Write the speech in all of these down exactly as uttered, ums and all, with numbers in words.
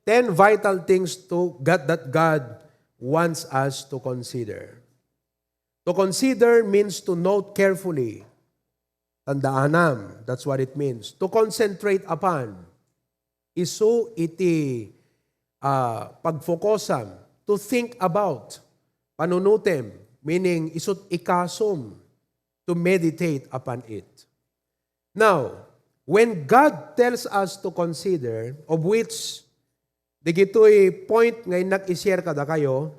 Ten vital things to God that God wants us to consider. To consider means to note carefully. Tandaanam, that's what it means. To concentrate upon. Isu iti, ah, pagfokosam. To think about. Panunutem, meaning isut ikasum. To meditate upon it. Now, when God tells us to consider, of which dagitoy point nga innak i-share kadakayo,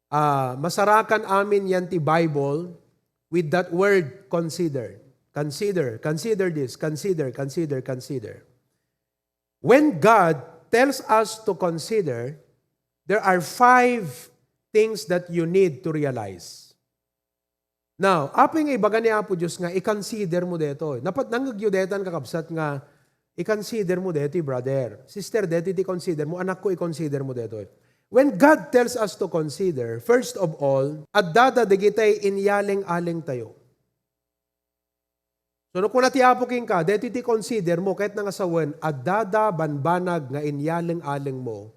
ah, masarakan amin yan ti Bible with that word consider. Consider, consider this, consider, consider, consider. When God tells us to consider, there are five things that you need to realize. Now, apay nga ibaga ni Apo Dios nga i-consider mo detoy? Napat-, nangngegyo detan, kakabsat, nga i-consider mo detoy, brother. Sister, detoy ti consider mo, anakko, i-consider mo detoy. When God tells us to consider, first of all, addada dagiti inyaleng-aleng tayo. So, no kuna ti Apo kenka, detoy ti consider mo, ket nangasawen, addada bambanag nga inyaleng-aleng mo,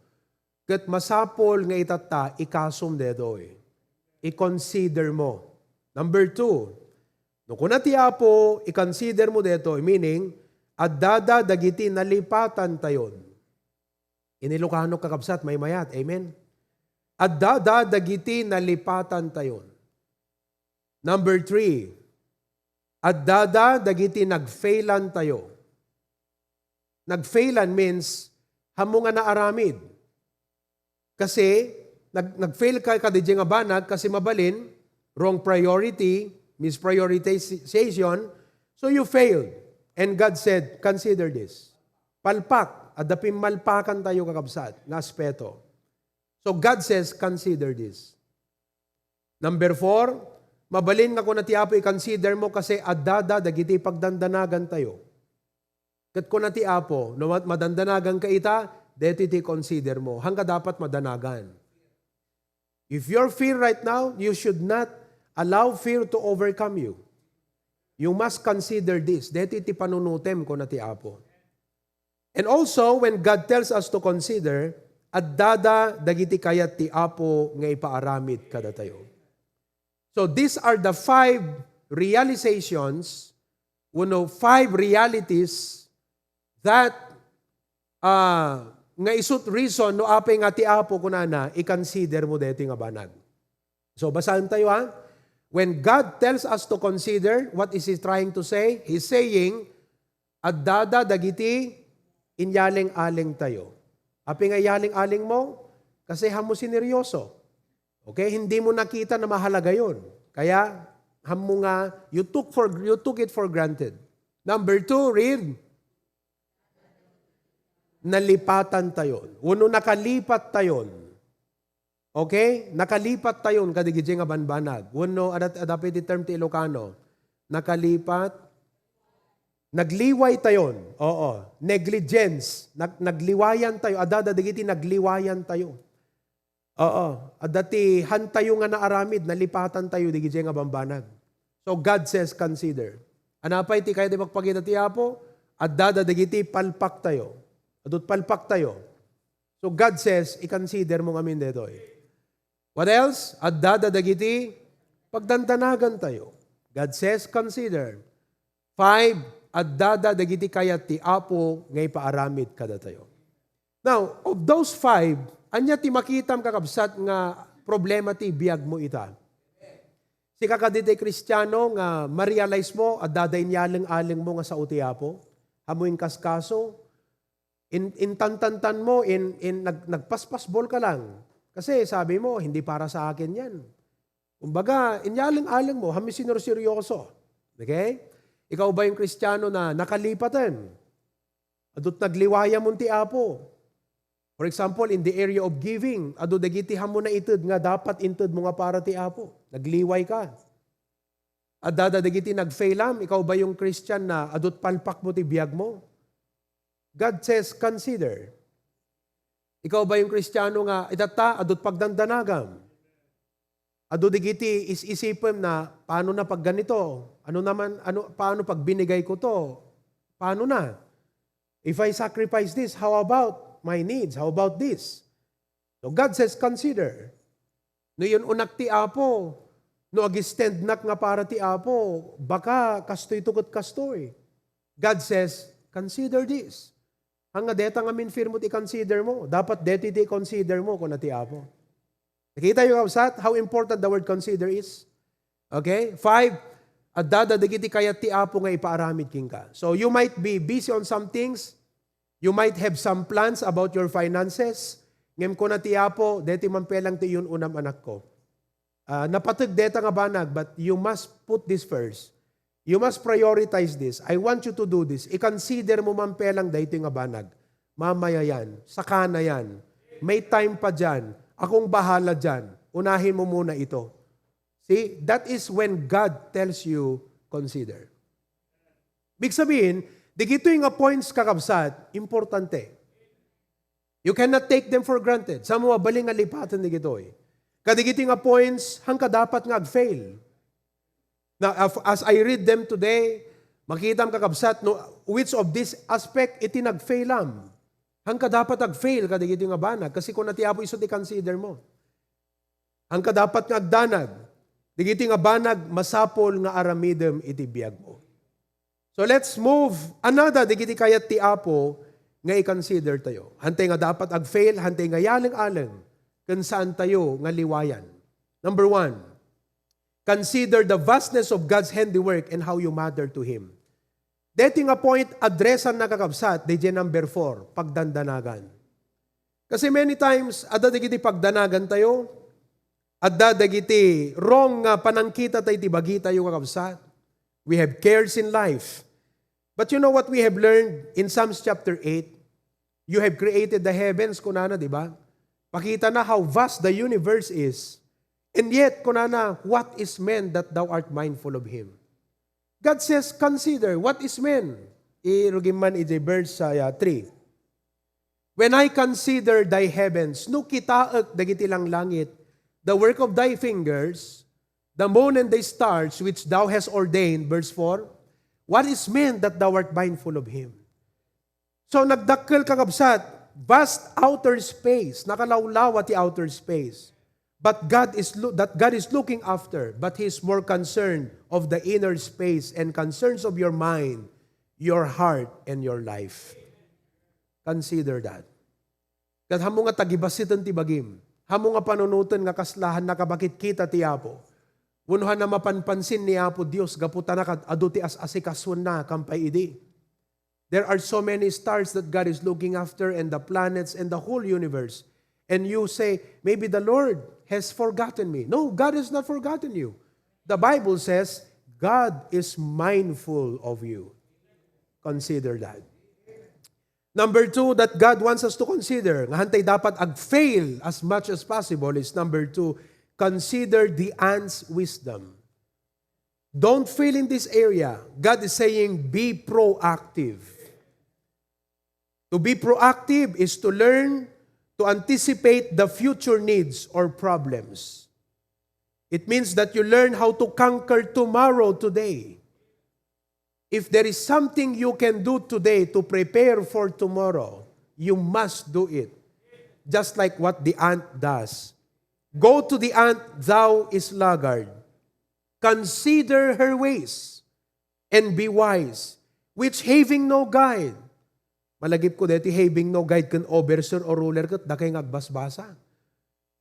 ket masapul nga itatta, ikasum detoy. I-consider mo. Number two, no kuna ti Apo, i-consider mo detoy, meaning, addada dagiti nalipatan tayon. Ini Ilocano, kakabsat, maymayat. Amen? Addada dagiti nalipatan tayon. Number three, addada dagiti nagfailan tayo. Nagfailan means, hammo nga naaramid. Kasi, nag-, nagfail ka kadidiay nga banag kasi mabalin, wrong priority, misprioritization, so you failed. And God said, "Consider this." Palpak, adda pimmalpakan tayo, kakabsat, nga aspeto. So God says, "Consider this." Number four, mabalin nga kuna ti Apo, i-consider mo kasi addada dagiti pagdandanagan tayo. Ket kuna ti Apo, no mat-, madandanagan ka ita, deti ti consider mo. Hangka dapat madanagan. If you're fear right now, you should not allow fear to overcome you. You must consider this. Deti ti panunutem, kuna ti Apo. And also, when God tells us to consider, addada dagiti kayat ti Apo nga ipaaramid kadatayo. So these are the five realizations, wenno five realities that, ah, nga isut reason no apay nga ti Apo kunana, i-consider mo daytoy nga banag. So, basaen tayo, ha. When God tells us to consider, what is He trying to say? He's saying, addada dagiti inyaleng-aleng tayo. Apay nga iyaleng-aleng mo? Kasi hammo sineryoso. Okay? Hindi mo nakita na mahalaga yun. Kaya, hammo nga, you took for, you took it for granted. Number two, read. Nalipatan tayon. Wenno nakalipat tayon. Okay? Nakalipat tayon kadigidiay nga banbanag. Wenno, adda, adda pay ti term ti Ilocano. Nakalipat. Nagliway tayon. Oo. Negligence. Nag-, nagliwayan tayo. Adda dagiti nagliwayan tayo. Oo. Adda ti han tayo nga naaramid, nalipatan tayo digidiay nga banbanag. So God says, consider. Ania pay ti kayat ipakpakita ti Apo? Adda dagiti palpak tayo. Adut palpak tayo. So God says, i-consider mo ngamin daytoy. What else? Adda dagiti pagdandanagan tayo. God says, consider. Five, addada dagiti kayat ti Apo nga ipaaramid kadatayo. Now, of those five, ania ti makitam, kakabsat, nga problema ti biag mo ita? Sika kadi ti Kristiano nga ma-realize mo, addada inyaleng-aleng mo nga sao ti Apo? Hammo inkaskaso? In-, intantantan mo, in-, in-, nag-, nagpaspasbol ka lang. Kasi sabi mo, "Hindi para sa akin yan." Kumbaga, inyaleng-aleng mo, hammo sineryoso. Okay? Ikaw ba yung Kristiano na nakalipaten? Adut nagliwayam mo ti Apo. For example, in the area of giving, adu dagiti hammo naited nga dapat inted mo nga para ti Apo. Nagliway ka. Addada dagiti nagfailam, ikaw ba yung Christian na adut palpak mo ti biag mo? God says, consider. Ikaw ba yung Kristiano nga itatta, adut pagdandanagam? Adu dagiti is-isipem na, "Paano na pag ganito? Ano naman, ano, paano pag binigay ko to? Paano na? If I sacrifice this, how about?" my needs. How about this? So God says, consider. No iyun-unak ti Apo, no agistendnak nga para ti Apo, baka kastoy to ket kastoy. God says, consider this. Haan nga deta ngamin firmo ti i-consider mo. Dapat deti ti i-consider mo, kuna ti Apo. Nakita niyo, kabsat, how important the word consider is? Okay? Five, adda dagiti kayat ti Apo nga ipaaramid kenka. So, you might be busy on some things. You might have some plans about your finances. Ngem kuna ti Apo, deti man pay lang ti iyun-unam, anakko. Ah, napateg deta nga banag, but you must put this first. You must prioritize this. I want you to do this. I-consider mo man pay lang daytoy nga banag. Mamaya yan. Sakana yan. May time pa dyan. Akong bahala dyan. Unahin mo muna ito. See, that is when God tells you, consider. Big sabihin, digitoy nga points, kakabsat, importante. You cannot take them for granted. Sa mo, bali nga lipaten digitoy. Kadigitoy nga points, haan ka dapat nga ag-fail. Now, af-, as I read them today, makitam, kakabsat, no, which of this aspect iti nag-failam? Haan ka dapat ag-fail kadigitoy nga banag, kasi kuna ti Apo isu ti consider mo. Haan ka dapat nga agdanag. Digitoy nga banag, masapul nga aramidem iti biag mo. So let's move. Another, digiti kayat ti Apo nga i-consider tayo. Haan tayo nga dapat ag-fail, haan tayo nga yaleng-aleng, ken saan tayo nga liwayan. Number one, consider the vastness of God's handiwork and how you matter to Him. Deti nga point, addressan na, kakabsat, didiay number four, pagdandanagan. Kasi many times, adda dagiti pagdanagan tayo, adda dagiti wrong nga panangkita tayo iti bagitayo, kakabsat. We have cares in life. But you know what we have learned in Psalms chapter eight? You have created the heavens, kunana, di ba? Pakita na how vast the universe is. And yet, kunana, what is man that thou art mindful of him? God says, consider, what is man? Irugim man iti verse, ah, three. When I consider thy heavens, no kitaek dagiti langlangit, the work of thy fingers, the moon and the stars which thou hast ordained, verse four, what is man that thou art mindful of him? So, nagdakkel, kakabsat, vast outer space, nakalawlawa ti outer space. But God is lo-, that God is looking after, but He is more concerned of the inner space and concerns of your mind, your heart, and your life. Consider that. Ket ammo nga tagibasiten ti bagim. Ammo nga panunoten nga kasla haan nakabakitkita ti Apo. Wenno haan a mapanpansin ni Apo Dios gapu ta nakad-adu ti as-asikasuenna kampay idi. There are so many stars that God is looking after and the planets and the whole universe. And you say, "Maybe the Lord has forgotten me." No, God has not forgotten you. The Bible says, "God is mindful of you." Consider that. Number two that God wants us to consider, nga haan tayo dapat ag-fail as much as possible, is number two, consider the ant's wisdom. Don't fail in this area. God is saying, be proactive. To be proactive is to learn to anticipate the future needs or problems. It means that you learn how to conquer tomorrow today. If there is something you can do today to prepare for tomorrow, you must do it. Just like what the ant does. Go to the ant, thou sluggard. Consider her ways, and be wise, which having no guide. Malagipko deti having no guide ken overseer o ruler ket dakay nga agbasbasa.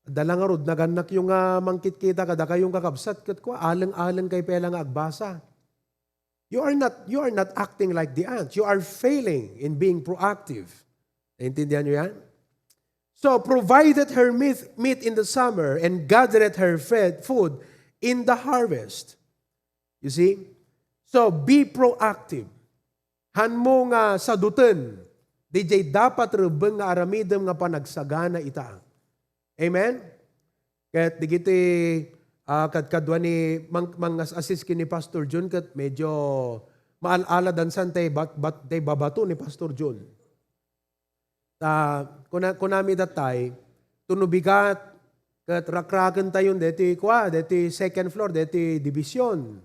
Adda la ngarud, nagannakyo nga mangkitkita kadakayo nga kakabsat ket kua, aleng-aleng kay pay la nga agbasa. You are not, you are not acting like the ants. You are failing in being proactive. Naintindihan niyo yan? So, provided her meat, meat in the summer and gathered her fed, food in the harvest. You see? So, be proactive. Haan mo nga saduten, didiay dapat rebbeng nga aramidem nga panagsagana ita. Amen? Ket digiti, ah, kadkadua ni mang-, mangas-assist ken ni Pastor Jun ket medyo maal-ala dansan tay bat-, bat-, tay babato ni Pastor Jun. Ta, kuna-, kunami datay, tuno bigat, ket rakraken tayon deti kua, deti second floor, deti division.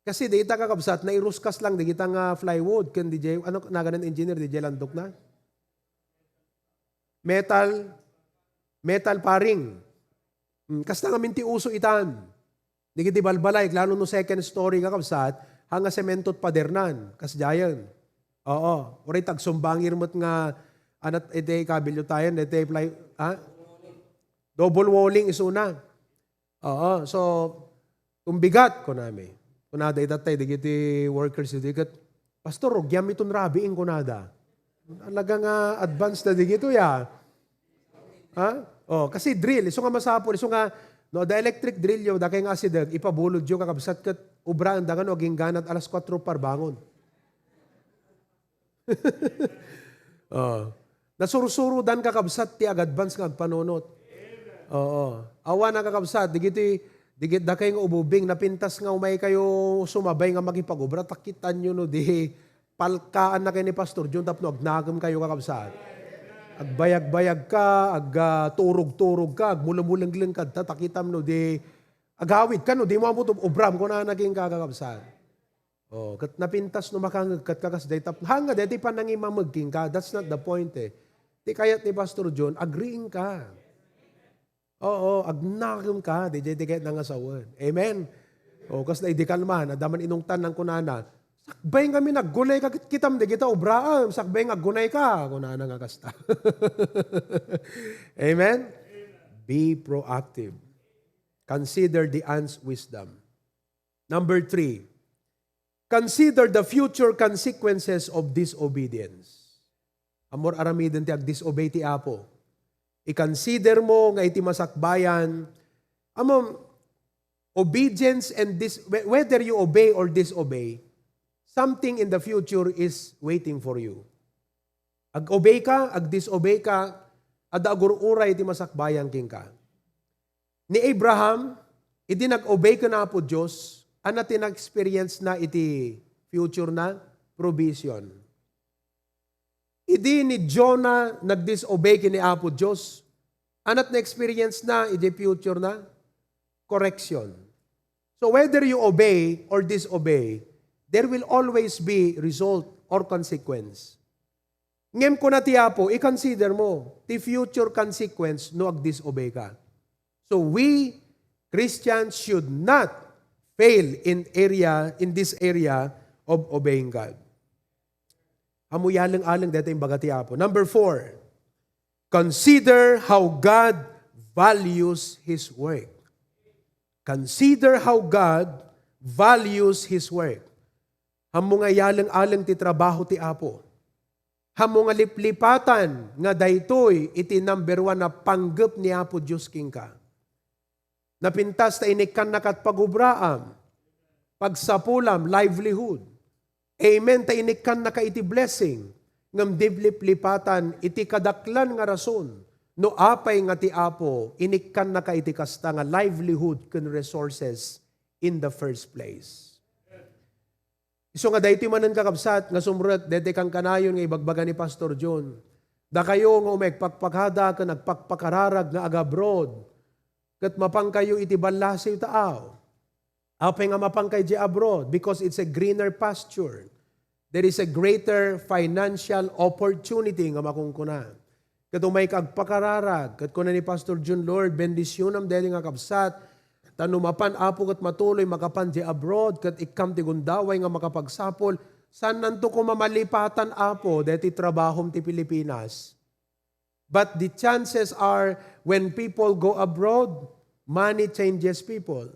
Kasi dita kakabsat, nairuskas lang digita nga plywood, ken didiay, ano, naganan engineer, didiay landok na? metal, metal paring. Hmm, kasta ngamin ti uso itan. Dagiti balbalaik, lalo no second story, kakabsat, haan nga semento ti padernan, kasdiayen. Oo, uray ti agsumbangir met nga, anat, iti kabilyo tayen, iti ply, ha? Double walling isuna. Oo, so, "Umbigat," kunami. Kunada itattay, dagiti workers, idi ket, "Pastor, rugiam iton rabiing," kunada. Talaga nga advance na dagitoy, ah. Ha? Oh, kasi drill, isu nga masapul, isu nga, no, adda electric drill yo, dakay nga asideg, ipabulodyo, kakabsat, ket ubraenda nga no, agingganat alas kuatro parbangon. Oh. Nasursurodan, kakabsat, ti ag-advance nga agpanunot. Oo. Awan a, kakabsat, digiti, digit dakay nga ububing, napintas nga umay kayo sumabay nga makipag-obra, ta kitanyo no di, palkaanna kayo ni Pastor John tapno agnakem kayo, kakabsat. Agbayagbayag ka, ag, ah, turog-turog ka, agmulumulengleng ka, ta, ta kitam no di, agawid ka, no di mo ammo obram, kunana kenka, kakabsat. Oh, ket napintas no makangeg ket kakas dayta. Haan nga daytoy panangimameg kenka, that's not the point, eh. Ti kayat ni Pastor John, agriing ka. Oo, agnakem ka, diay ti kayat nga sawen. Amen? Oh, kas na idi kalman, adda man inungtan nang kunana, "Sakbay ngamin aggunay ka, kit-, kitam di kita obraam, sakbay nga aggunay ka," kunana nga kasta. Amen? Be proactive. Consider the ant's wisdom. Number three, consider the future consequences of disobedience. Ammom, aramiden ti agdisobey ti Apo. I-consider mo nga iti masakbayan, ammom, obedience and dis-, whe-, whether you obey or disobey, something in the future is waiting for you. Ag-obey ka, agdisobey ka, adda agur-uray ti masakbayan kenka. Ni Abraham, idi nag-obey ken Apo Dios, ania ti na-experience na iti future na? Provision. Idi ni Jonah nag-disobey ken ni Apo Dios, ania ti na-experience na iti future na? Correction. So whether you obey or disobey, there will always be result or consequence. Ngem kuna ti Apo, i-consider mo ti future consequence no agdisobey ka. So we Christians should not fail in area, in this area of obeying God. Ammom, yaleng-aleng dayta imbaga ti Apo. Number four, consider how God values His work. Consider how God values His work. Ammom nga yaleng-aleng ti trabaho ti Apo. Ammom nga liplipatan nga daytoy iti number one a panggep ni Apo Dios kenka. Napintas ta inikkannaka ti pagubraam, pagsapulam, livelihood. Amen, ta inikkannaka iti blessing, ngem di liplipatan iti kadaklan nga rason no apay nga ti Apo inikkannaka iti kasta nga livelihood ken resources in the first place. Isu nga daytoy manen, kakabsat, nga sumrek daytoy kankanayon nga ibagbaga ni Pastor John. Dakayo nga umay agpakpakada ken agpakpakararag nga agabroad, ket mapankayo iti ballasiw taaw. Apay nga mapankay di abroad? Because it's a greener pasture. There is a greater financial opportunity nga makunkuna. Ket umayka agpakararag, ket kuna ni Pastor Jun, "Lord, bendisionam daydi nga kabsat, ta no mapan, Apo, ket matuloy makapan di abroad, ket ikkam ti gundaway nga makapagsapul, saannanto koma malipatan, Apo, daytoy trabahom ti Pilipinas." But the chances are, when people go abroad, money changes people.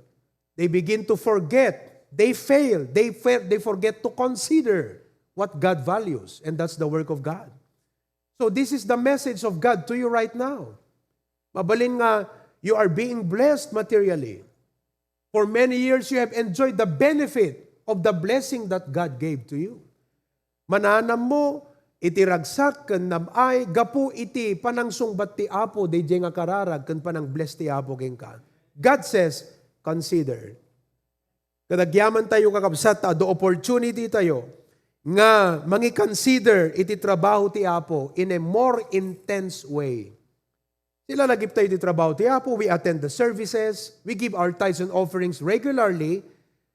They begin to forget. They fail. They fail. They forget to consider what God values, and that's the work of God. So this is the message of God to you right now. Mabalin nga you are being blessed materially. For many years, you have enjoyed the benefit of the blessing that God gave to you. Mananammo iti ragsak ken nam-ay gapu iti panangsungbat ti Apo daydiay nga kararag ken panangbless ti Apo kenka. God says, "Consider." Ket agyamantayo, kakabsat, ta adu opportunity tayo nga mangi-consider iti trabaho ti Apo in a more intense way. Sila lagiptayo iti trabaho ti Apo, we attend the services, we give our tithes and offerings regularly,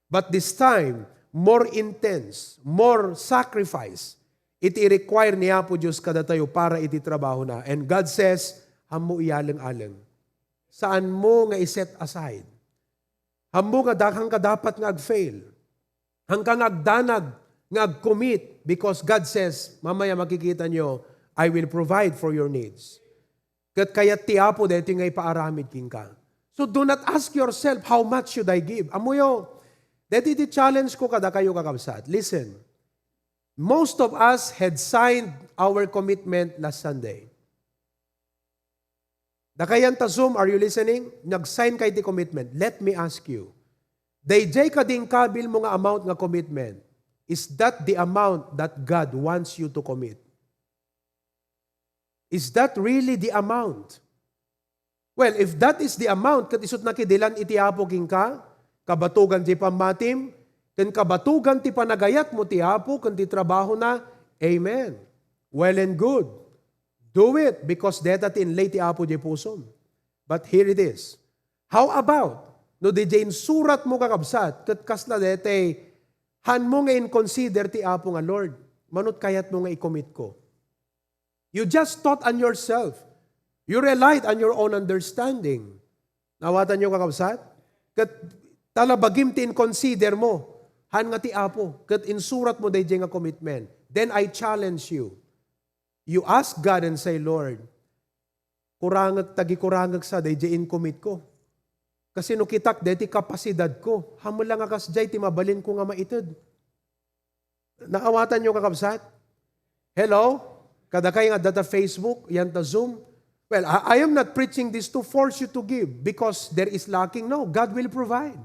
but this time, more intense, more sacrifice iti i-require ni Apo Dios kadatayo para iti trabahona. And God says, "Ammo iyaleng-aleng. Saanmo nga i-set aside. Ammo nga dakang ka dapat nga ag-fail. Hangka nga agdanag nga ag-commit, because God says, mamaya makikita nyo, I will provide for your needs." Ket kayat ti Apo daytoy nga ipaaramid kenka. So do not ask yourself, "How much should I give?" Ammoyo, daytoy ti challenge ko kadakayo, kakabsat. Listen, most of us had signed our commitment last Sunday. Dakayan ta Zoom, are you listening? Nag-sign kay ti commitment. Let me ask you, dayjay kadi nga kabilmo nga amount nga commitment, is that the amount that God wants you to commit? Is that really the amount? Well, if that is the amount, ket isut nakidilan iti Apo kenka, kabatugan ti pammatim, ken kabatugan ti panagayatmo ti Apo ken ti trabahona, amen. Well and good. Do it because deta ti inlay ti Apo diay pusom. But here it is. How about no diay insuratmo, kakabsat, ket kasla daytoy, hanmo nga in-consider ti Apo nga, "Lord, manut kayatmo nga i-commit ko?" You just thought on yourself. You relied on your own understanding. Naawatan yo, kakabsat? Ket talabagim ti in-consider mo. Han nga ti Apo, ket insurat mo dayjay nga commitment. Then I challenge you. You ask God and say, "Lord, kurangek ta gikurangek sa dayjay in-commit ko. Kasino kitak daytoy kapasidad ko? Hammo la nga kasdiay ti mabalin ko nga maited." Naawatan yo, kakabsat? Hello? Kadakay nga adda ta Facebook, yan ta Zoom. Well, I, I am not preaching this to force you to give because there is lacking. No, God will provide.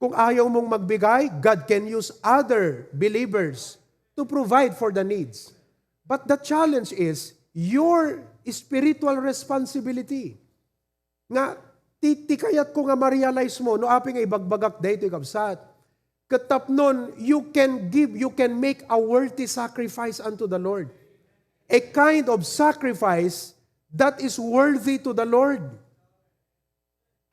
Kung ayaw mong magbigay, God can use other believers to provide for the needs. But the challenge is your spiritual responsibility. Nga, ti, ti kayat ko nga ma-realize mo, no, apay nga ibagbagak daytoy, kabsat. Ket tapnon, you can give, you can make a worthy sacrifice unto the Lord. A kind of sacrifice that is worthy to the Lord.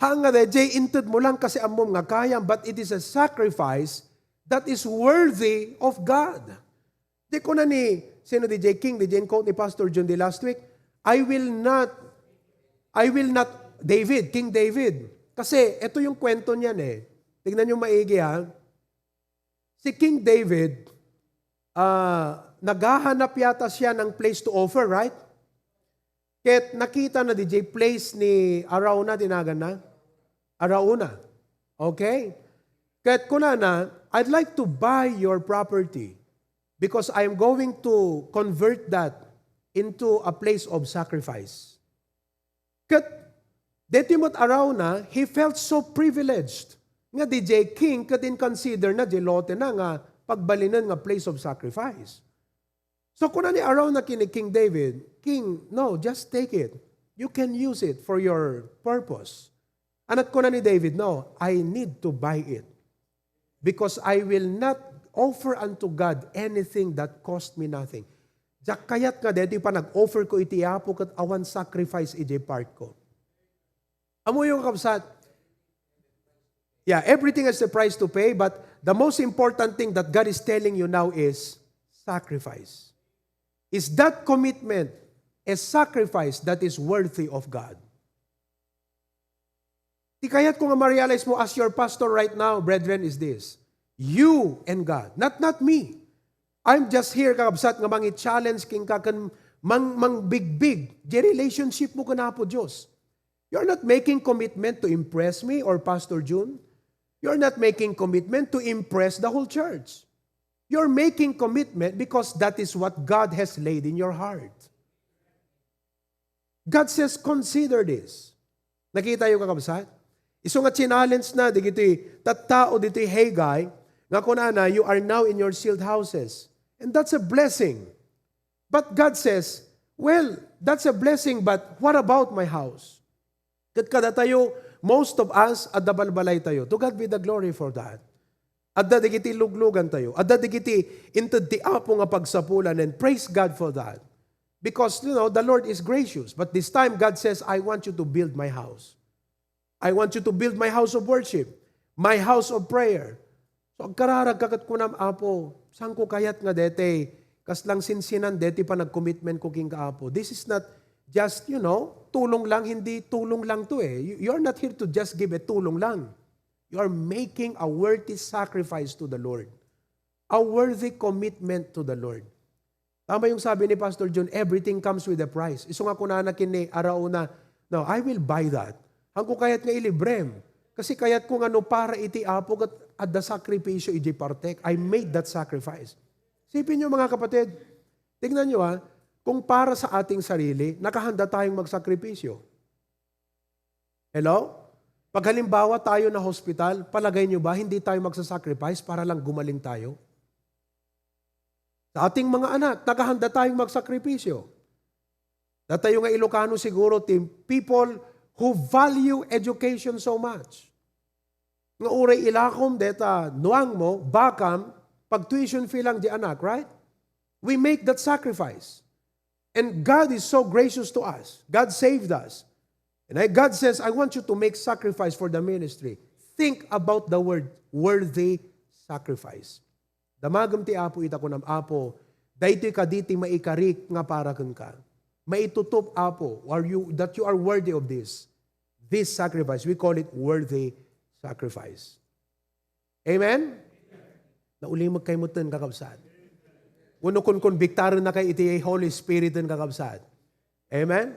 Haan nga dayjay inted mo lang kasi ammom nga kayam, but it is a sacrifice that is worthy of God. Di kuna ni, sino, D J King, D J quote ni Pastor Jun di last week, "I will not, I will not," David, King David. Kasi ito yung kwento niyan eh. Tignan niyo maigi ha. Si King David, ah, naghahanap yata siya ng place to offer, right? Ket nakita na di jay place ni Arauna, tinagan na? Arauna. Okay? Ket kunana, "I'd like to buy your property because I am going to convert that into a place of sacrifice." Ket deti met Arauna, he felt so privileged nga di jay king ket in-consider na di lote na nga pagbalinen nga place of sacrifice. So kuna ni Arauna ken ni King David, "King, no, just take it. You can use it for your purpose." Ket kuna ni David, "No, I need to buy it because I will not offer unto God anything that cost me nothing." Diak kayat nga daytoy panag-offer ko iti Apo ket awan sacrifice iti part ko. Ammoyo, kabsat? Yeah, everything has a price to pay, but the most important thing that God is telling you now is sacrifice. Is that commitment a sacrifice that is worthy of God? Ti kayat ko nga ma-realize mo as your pastor right now, brethren, is this. You and God, not, not me. I'm just here, kakabsat, nga mangi-challenge kenka ken mang-, mangbigbig di relationship mo ken Apo Dios. You're not making commitment to impress me or Pastor Jun. You're not making commitment to impress the whole church. You're making commitment because that is what God has laid in your heart. God says, "Consider this." Nakita yo, kakabsat? Isu nga challenge na digiti tattao ditoy Haggai, nga kunana, "You are now in your sealed houses." And that's a blessing. But God says, "Well, that's a blessing, but what about my house?" Ket kadatayo, most of us, adda balbalaytayo. To God be the glory for that. Adda digiti luglugantayo. Adda digiti inted ti Apo nga pagsapulan, and praise God for that. Because, you know, the Lord is gracious. But this time, God says, "I want you to build my house. I want you to build my house of worship, my house of prayer." So, agkararagka ket kunam, "Apo, saanko kayat nga daytoy Kasla sinsinan deti panagcommitment ko king Apo. This is not just, you know, tulong lang, hindi tulong lang to eh. You, you are not here to just give a tulong lang. You are making a worthy sacrifice to the Lord. A worthy commitment to the Lord. Tama yung sabi ni Pastor John, "Everything comes with a price." Isu nga kunana ken ni Arauna, "No, I will buy that. Haanko kayat nga ilibrem. Kasi kayatko nga no para iti Apo ket adda sakripisyo iti partek. I made that sacrifice." Isipinyo, mga kapatid, tingnan nyo ha, kung para sa ating sarili, nakahanda tayong magsakripisyo. Hello? Pag halimbawa tayo na hospital, palagay nyo ba hindi tayo magsasacrifice para lang gumaling tayo? Sa ating mga anak, nakahanda tayong magsakripisyo. Datayo nga Ilocano siguro, ti people who value education so much. Nga uray ilakom deta nuangmo, bakam, pag tuition fee lang di anak, right? We make that sacrifice. And God is so gracious to us. God saved us. And I, God says, "I want you to make sacrifice for the ministry." Think about the word worthy sacrifice. Damagem ti Apo ita kunam, "Apo, daytoy kadi ti maikarik nga para kenka. Maitutup, Apo, are you, that you are worthy of this, this sacrifice." We call it worthy sacrifice. Amen? Naulimek kay metten, kakabsat. Wenno kunkonbiktarennakay iti Holy Spirit, kakabsat. Amen?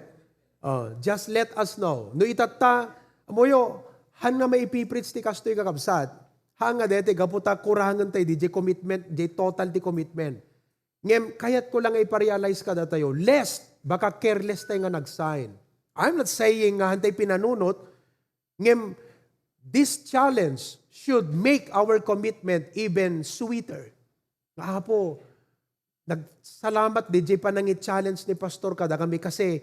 Oh, just let us know. No itatta, amoyo, han nga maipipreach ti kastoy, kakabsat. Han nga deti, gapu ta kurangen tayo, di jay commitment, jay total ti commitment. Ngem, kayatko lang nga iparealize kadatayo, lest, baka careless tayo nga nag-sign. I'm not saying nga han tayo pinanunot, ngem, this challenge should make our commitment even sweeter. Nga, "Apo, nagsalamat di jay panangi-challenge ni Pastor kadakami kasi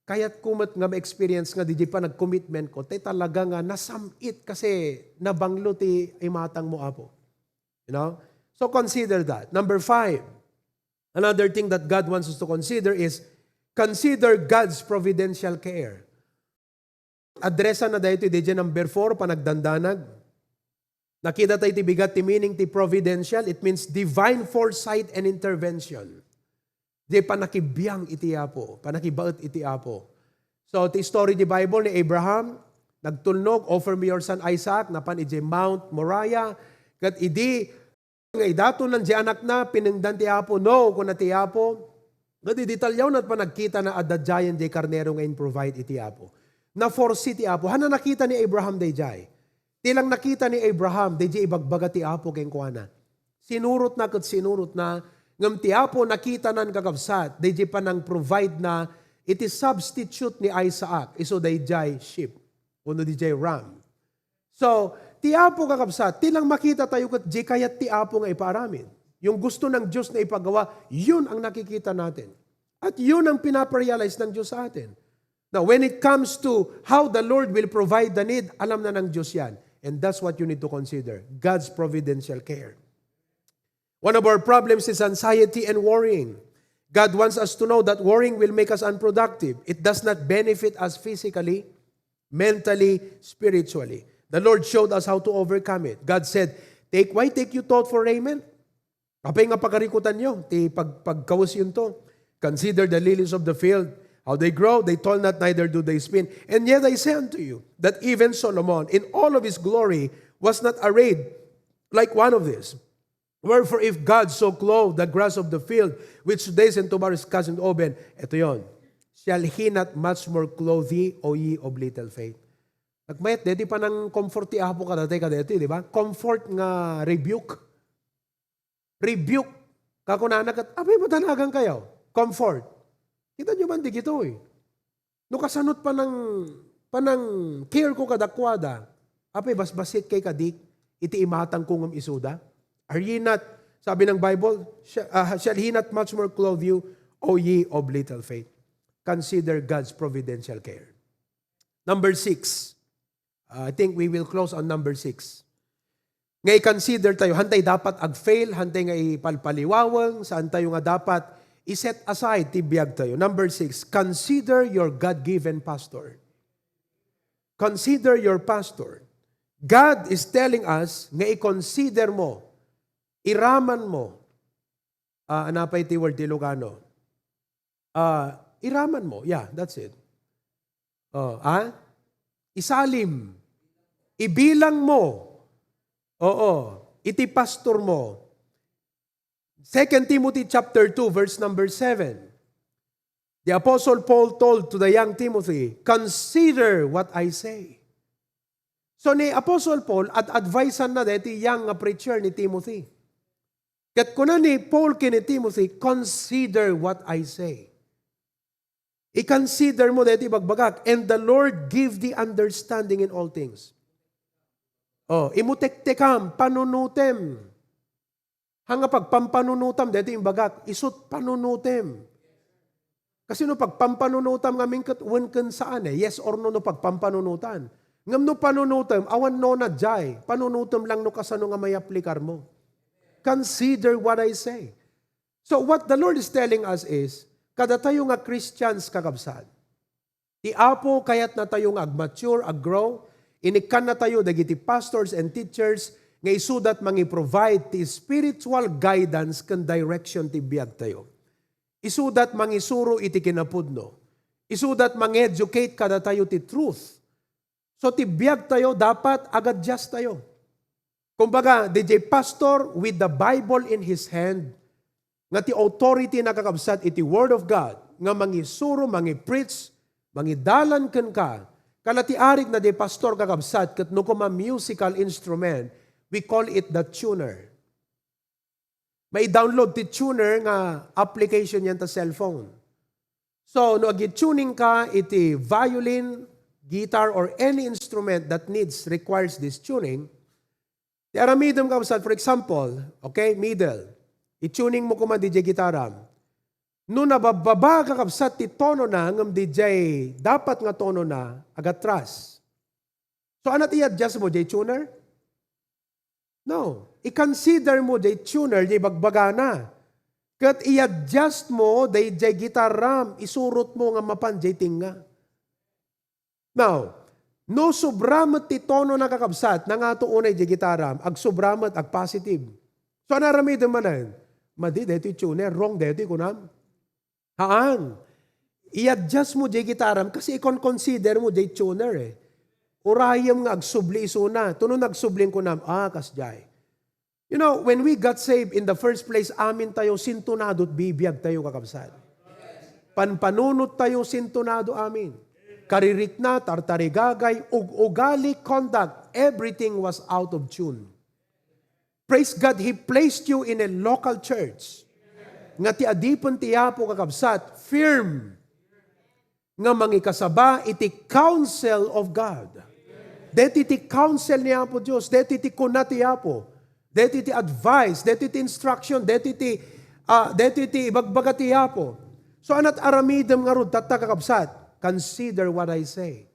kayatko met nga ma-experience nga di jay panag-commitment ko, tay talaga nga nasam-it kasi nabanglo ti imatangmo, Apo." You know? So consider that. Number five, another thing that God wants us to consider is consider God's providential care. Address-anna daytoy, diay number four, panagdandanag. Nakita tayo ti bigat ti meaning ti providential. It means divine foresight and intervention. Diay panakibiang iti Apo, panakibaet iti Apo. So, ti story di Bible ni Abraham, nagtulnog, "Offer me your son Isaac," napan iti Mount Moriah, ket idi nga idatonan diay anakna, pinengdan ti Apo. "No," kuna ti Apo. Ket idi talliawna, panagkitana a dadiayen diay karnero nga in-provide iti Apo. Na-foresee ti Apo. Hana nakita ni Abraham daydiay. Ti lang nakita ni Abraham, daydiay ibagbaga ti Apo kenkuana. Sinurotna ket sinurotna, ngem ti Apo nakitanan, kakabsat, daydiay panang-provide na iti substitute ni Isaac, isu daydiay sheep, wenno daydiay ram. So, ti Apo, kakabsat, ti lang makita tayo ket di kayat ti Apo nga ipaaramid. Yung gusto ng Diyos na ipagawa, yun ang nakikita natin. At yun ang pinaparealize ng Diyos sa atin. Now, when it comes to how the Lord will provide the need, alam na ng Diyos yan. And that's what you need to consider, God's providential care. One of our problems is anxiety and worrying. God wants us to know that worrying will make us unproductive. It does not benefit us physically, mentally, spiritually. The Lord showed us how to overcome it. God said, "Take, why take you thought for raiment?" Apay nga pagarikutanyo ti pag-, pagkawesyon to? "Consider the lilies of the field, how they grow, they toil not, neither do they spin. And yet I say unto you, that even Solomon, in all of his glory, was not arrayed like one of these. Wherefore, if God so clothe the grass of the field, which today is and tomorrow is cast in the oven," eto yon, "shall he not much more clothe thee, O ye of little faith?" Nagmayat deti panang-comfort ti Apo kadatayo kadeti, di ba? Comfort nga rebuke. Rebuke. Kakunana ket, "Apay madanagan kayo?" Comfort. Kita nyo man, di gitoy. No kasanot panang, panang-care ko kadakuada, apay basbasit kay kadi iti imatang ko ngem isuda? Are ye not, sabi ng Bible, "Shall, ah, shall he not much more clothe you, O ye of little faith?" Consider God's providential care. Number six. Uh, I think we will close on number six. Nga i-consider tayo, hantay dapat ag-fail, hantay nga ipalpaliwaweng, saan tayo nga dapat i-set aside ti biag tayo. Number six, consider your God-given pastor. Consider your pastor. God is telling us nga i-consider mo, iraman mo, Ah, ano pay ti word ti Ilocano? Ah, iraman mo. Yeah, that's it. Oh, ah? Isalim. Ibilang mo. Oo. Iti pastor mo. Second Timothy chapter two, verse number seven. The Apostle Paul told to the young Timothy, "Consider what I say." So ni Apostle Paul, ad-advisean na deti young nga preacher ni Timothy. Ket kuna ni Paul ken ni Timothy, "Consider what I say." I-consider mo deti bagbagak, "And the Lord give the understanding in all things." Oh, imutektekam, panunutem. Hanga pagpampanunutam, deti imbagak, isut panunutem. Kasi no pagpampanunutam ngamin ket wen ken saan eh, yes or no no pagpampanunutan. Ngem no panunutem, awan no na jay, panunutem lang no kasano nga mayaplikar mo. Consider what I say. So what the Lord is telling us is, kadatayo nga Christians, kakabsat, ti Apo kayatnatayo nga agmature, aggrow, inikkannatayo dagiti pastors and teachers nga isudat mangi-provide ti spiritual guidance ken direction ti biagtayo. Isudat mangisuro iti kinapudno. Isudat mangi-educate kadatayo ti truth. So ti biagtayo dapat agadjust tayo. Kumbaga, D J pastor with the Bible in his hand, nga ti authority nakakabsat iti Word of God, nga mangisuro, mangi-preach, mangidalan kenka, kala ti arik na di pastor kakabsat, ket no kuma musical instrument, we call it the tuner. Mai-download ti tuner nga application yan ta cellphone. So, no agi-tuning ka iti violin, guitar, or any instrument that needs, requires this tuning, ti aramidem, kabsat, for example, okay, middle. I-tuning mo koma D J gitaram. No nababbaba, kakabsat, ti tono na, ngem D J dapat nga tono na, agatras. So, anat i-adjust mo, J tuner? No. I-consider mo, J tuner, J bagbagana. Ket i-adjust mo, J, J gitaram, isurot mo nga mapan, J tinga. Now, no sobra met ti tono na kakabsat, nangato unay J gitaram, agsobra met, agpositive. So, ano aramidem manen? Madi, daytoy tuner, wrong, daytoy kunam. Haan. I-adjust mo jay gitaram kasi ikon-consider mo jay tuner eh. Urayem nga agsubli isuna. Tuno nagsubli kunam, ah, kasjay. You know, when we got saved in the first place, amin tayo sintonado at bibiag tayo, kakabsat. Panpanunot tayo sintonado amin. Karirikna, tartarigagay, ug-ugali, conduct, everything was out of tune. Praise God, He placed you in a local church. Nga ti adipen ti Apo, kakabsat, firm nga mangikasaba iti counsel of God. Deti ti counsel ni Apo Dios, deti ti kuna ti Apo, deti ti advice, deti ti instruction, deti ti, ah, deti ti ibagbaga ti Apo. So, anat aramidem ngarud tatta, kakabsat? Consider what I say.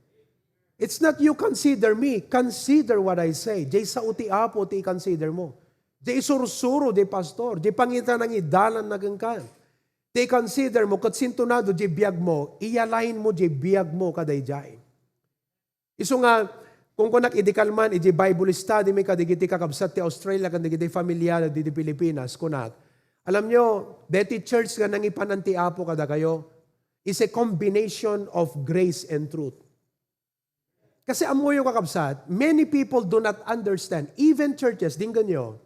It's not you consider me, consider what I say. Jay sao ti Apo ti i-consider mo. Jay isursuro, jay pastor, jay pangita nangidalan na kenka. Ti i-consider mo, ket sintonado jay biag mo, i-align mo jay biag mo kadayjay. Isu nga, kung kunak idi kalman, iji Bible study mi kadigiti kakabsat ti Australia, ken dagiti familia didi Pilipinas, kunak, alam nyo, deti church nga nangipanan ti Apo kadakayo is a combination of grace and truth. Kasi ammoyo, kakabsat, many people do not understand. Even churches, dinggenyo,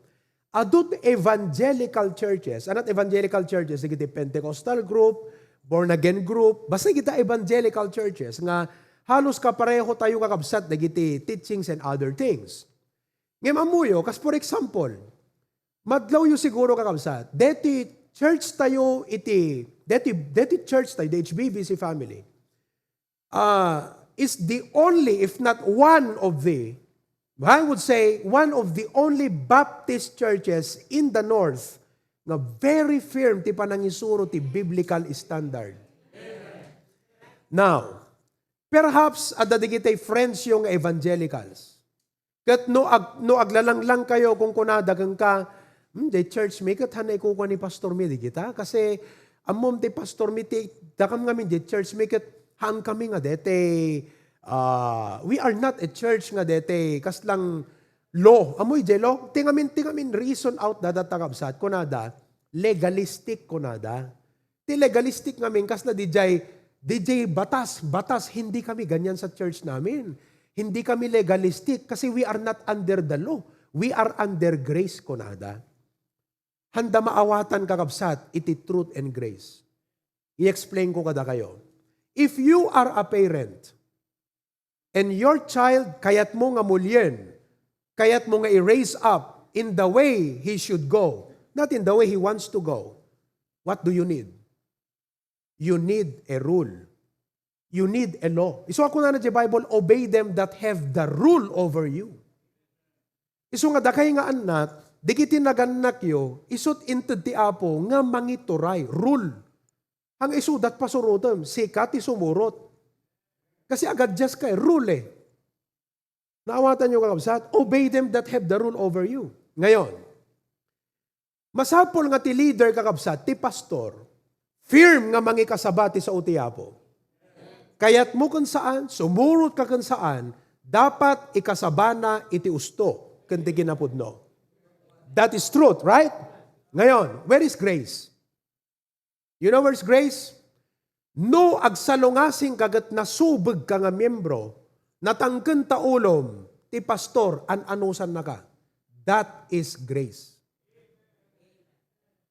adut evangelical churches. Anat evangelical churches? Dagiti Pentecostal group, born again group, basta kita evangelical churches nga halos kapareho tayo, kakabsat, dagiti teachings and other things. Ngem ammoyo, kas for example, madlawyo siguro, kakabsat, deti church tayo iti, deti, deti church tayo, the H B B C family. uh, is the only, if not one of the, I would say, one of the only Baptist churches in the North nga very firm ti panangisuro ti biblical standard. Now, perhaps adda dagiti friends yo nga evangelicals. Ket no ag-, no aglalanglang kayo, kunkunada kenka, "Hmm, jay church mi ket haan ikukua ni pastor mi dagita? Kasi ammom ti pastor mi ti dakam ngamin jay church mi ket haan kami nga dete, ah, we are not a church nga dete kaslang law." Ammoy jay law? Ti ngamin, ti ngamin reason out da, da ta kabsat, kunada, Legalistic, kunada. Ti legalistic ngamin, kasla didiay, didiay batas, batas, hindi kami ganyan sa church namin. Hindi kami legalistic kasi we are not under the law. We are under grace, kunada. Handa maawatan, kakabsat, iti truth and grace. I-explain ko kadakayo. If you are a parent, and your child, kayat mo nga mulien, kayat mo nga i-raise up in the way he should go, not in the way he wants to go, what do you need? You need a rule. You need a law. Isu a kunana ti Bible, "Obey them that have the rule over you." Isu nga dakay nga annak, dagiti nagannakyo, isut' inted ti Apo nga mangituray, rule. Ang isudat pasurotem, sika ti sumurot. Kasi agadjas ka, eh, rule eh. Naawatan niyo, kakabsat? "Obey them that have the rule over you." Ngayon, masapul nga ti leader, kakabsat, ti pastor, firm nga mangikasaba ti sao ti Apo. Kayat mo ken saan, sumurot ka ken saan, dapat ikasabana iti usto ken ti kinapudno. That is truth, right? Ngayon, where is grace? You know where's grace? No agsalungasing ka ket nasubeg ka nga miyembro, natangken ta ulom ti pastor, an-anusannaka. That is grace.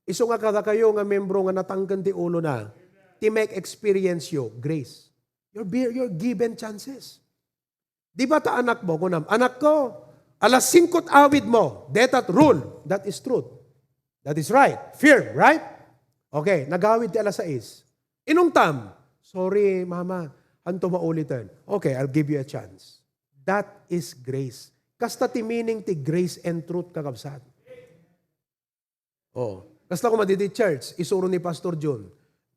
Isu nga kadakayo nga miyembro nga natangken ti ulona, ti make experience you grace. You're, be- you're given chances. Di ba ta anak mo, kunam, "Anak ko, alas singko awid mo. Detat rule." That is truth. That is right. Firm, right? Okay, nagawid ti alas sais. Inungtam, "Sorry, mama. Hanto mauliten." "Okay, I'll give you a chance." That is grace. Kasta ti meaning ti grace and truth, kakabsat. Oh, kasta koma didi church, isuro ni Pastor John.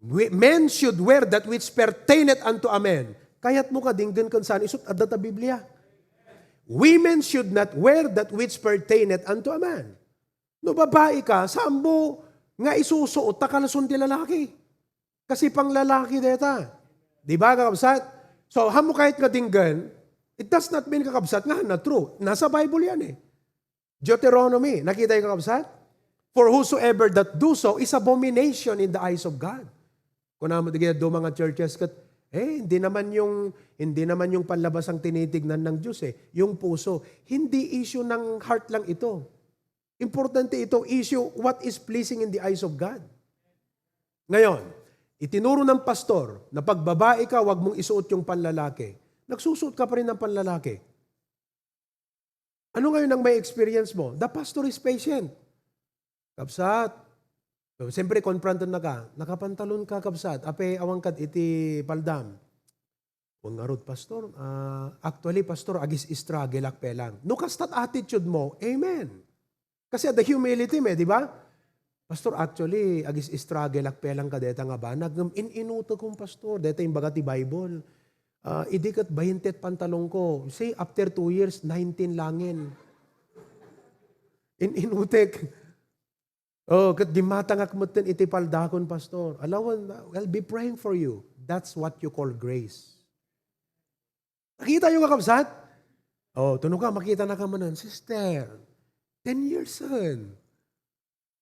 "We- Men should wear that which pertaineth unto a man." Kayat mo ka dinggen ken saan, isut' adda ta Biblia. "Women should not wear that which pertaineth unto a man." No babai ka, saan mo nga isusuot ta kalson ti lalaki? Kasi panglalaki deta. Di ba, kakabsat? So, hamo kayat nga dinggen, it does not mean, kakabsat, nga na true. Nasa Bible yan eh. Deuteronomy, nakita yung, kakabsat? "For whosoever that do so is abomination in the eyes of God." Kuna mo, di kaya do mga churches kat, eh, hindi naman yung, hindi naman yung panlabas ang tinitignan ng Diyos eh. Yung puso. Hindi issue ng heart lang ito. Importante ito, issue what is pleasing in the eyes of God. Ngayon, itinuro ng pastor na pagbabae ka, wag mong isuot yung panlalaki. Nagsusuot ka pa rin ng panlalaki. Ano ngayon ang may experience mo? The pastor is patient. Kabsat, so, siyempre, confronted na ka. Nakapantalon ka, kabsat. Ape, awan kad iti paldam. Wen ngarud, "Pastor, ah, actually, Pastor, agis-struggle ak pelang." No kastat attitude mo, amen. Kasi adda humility me, di ba? "Pastor, actually, agis-struggle ak pelang kadeta nga banag. Ngem in-inutek kong, Pastor. Deta imbaga ti Bible. Ah, idi ket bainte ti pantalon ko. Say, after two years, nineteen langen. In-inutek." Oh, ket gimmatangak metten iti paldakon, Pastor. Alawan, I'll be praying for you. That's what you call grace. Nakita yo, kakabsat? Oh, tuno ka, makita na ka manen, "Sister, ten years sen."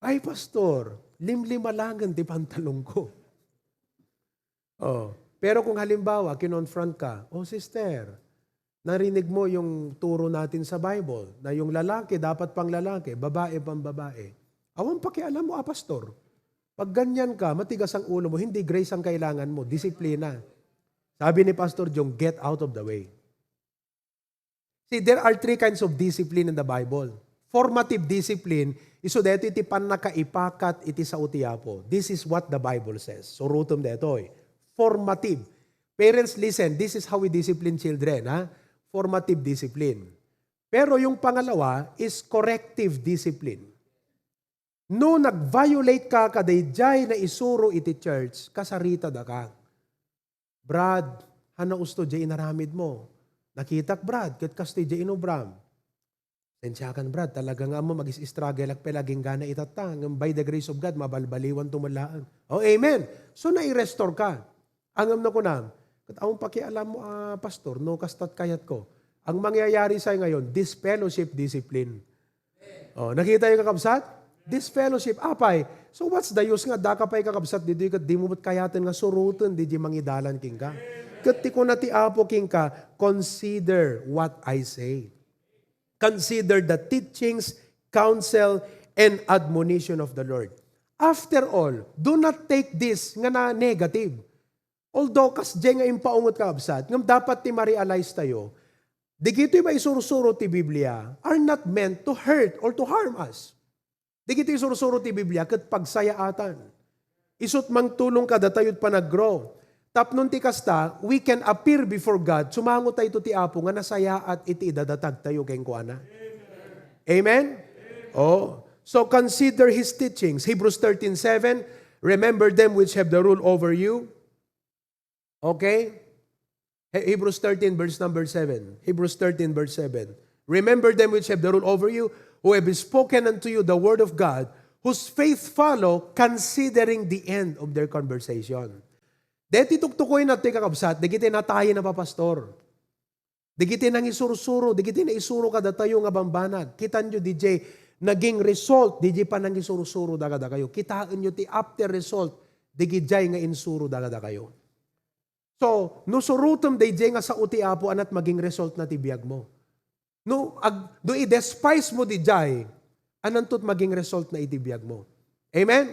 "Ay, Pastor, limlima langen ti pantalon ko." Oh, pero kung halimbawa, kinonfront ka, "Oh, sister, narinig mo yung turo natin sa Bible na yung lalaki dapat pang lalaki, babae pang babae. Awan pakialam mo, ah, Pastor. Pag ganyan ka, matigas ang ulo mo, hindi grace ang kailangan mo, disiplina." Sabi ni Pastor Jong, "Get out of the way." See, there are three kinds of discipline in the Bible. Formative discipline, isu daytoy iti pannakaipakat iti sao ti Apo. This is what the Bible says. Surotem daytoy. Formative. Parents, listen, this is how we discipline children, ha? Formative discipline. Pero yung pangalawa is corrective discipline. No nag-violate ka kadaydiay naisuro iti church, kasarita daka. "Brad, hana usto diay inaramid mo. Nakitak, Brad, ket kastoy diay inubram." "Sensiakan, Brad, talaga nga ammom, agis-struggle ak pay la agingga itatta, ngem by the grace of God, mabalbaliwan to met laeng." Oh, amen. So, nai-restore ka. Ngem no kunam, "Ket awan pakialam mo, ah, Pastor, no kastat kayat ko." Ang mangyayari say ngayon, disfellowship discipline. Oh, nakita yung, kakabsat? Disfellowship. Apay, so what's the use nga addaka pay kakabsat ditoy ket dimo met kayaten nga suroten diay mangidalan kenka? Ket ti kuna ti Apo kenka, "Consider what I say." Consider the teachings, counsel, and admonition of the Lord. After all, do not take this nga na negative. Although, kasdiay nga impaungot, kakabsat, ngem dapat ti ma-realize tayo, dagitoy maisursuro ti Biblia are not meant to hurt or to harm us. Dagitoy isursuro ti Biblia ket pagsayaatan. Isu't mangtulong kadatayo iti panag-grow. Tapno ti kasta, we can appear before God, sumango tayo ti Apo nga nasayaat iti idadatag tayo kenkuana. Amen? Oh. So consider his teachings. Hebrews thirteen seven, "Remember them which have the rule over you." Okay? He- Hebrews thirteen, verse number seven. Hebrews thirteen, verse seven. "Remember them which have the rule over you, who have spoken unto you the word of God, whose faith follow, considering the end of their conversation." Deti tuktukoy natin, kakabsat, dagiti natayen a papastor. Dagiti nangisursuro, dagiti naisuro kadatayo nga bambanag. Kitanyo diay naging result, diay panangisursuro da kadakayo. Kitaenyo ti after result, diay nga insuro da kadakayo. So, no surotem daydiay nga sao ti Apo, anat maging result na ti biag mo. No, ag, no i-despise mo diay, ananto ti maging result na iti biag mo. Amen?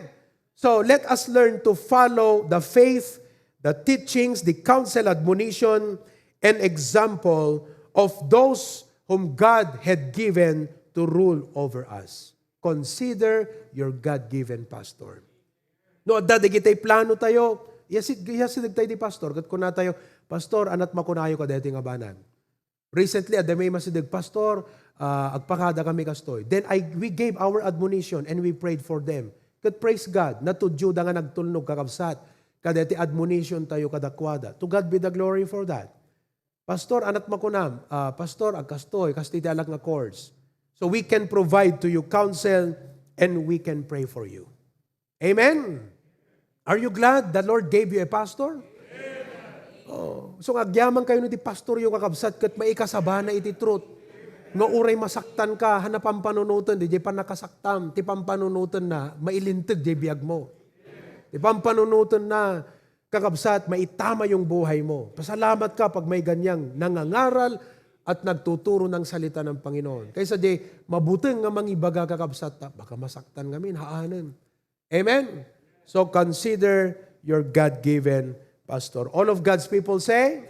So, let us learn to follow the faith, the teachings, the counsel, admonition, and example of those whom God had given to rule over us. Consider your God-given pastor. No, adda dagiti plano tayo, iyasi-, iyasideg tayo ti pastor, ket kuna tayo, "Pastor, anat makunayo kadaytoy nga banag?" Recently, adda may masideg, "Pastor, ah, agpakada kami kastoy." Then I, we gave our admonition and we prayed for them. Ket praise God, natudioda nga nagtulnog, kakabsat, kadaytoy admonition tayo kadakuada. To God be the glory for that. "Pastor, anat makunam?" "Ah, Pastor, agkastoy, kastoy ti alak nga chords." So we can provide to you counsel and we can pray for you. Amen? Are you glad the Lord gave you a pastor? Oh, so nga agyaman kayo no ti pastor yung kakabsat ket maikasabana iti truth. Nga uray masaktan ka, hana pampanunoten, diay pannakasaktam, ti pampanunoten na, mailinteg diay biag mo. Ti pampanunoten na, kakabsat, maitama yung buhay mo. Pasalamat ka pag may ganyang nangangaral at nagtuturo ng salita ng Panginoon. Kaysa diay, mabuteng nga mangibaga, kakabsat, ta, baka masaktan ngamin, haanen. Amen? So consider your God-given pastor. All of God's people say,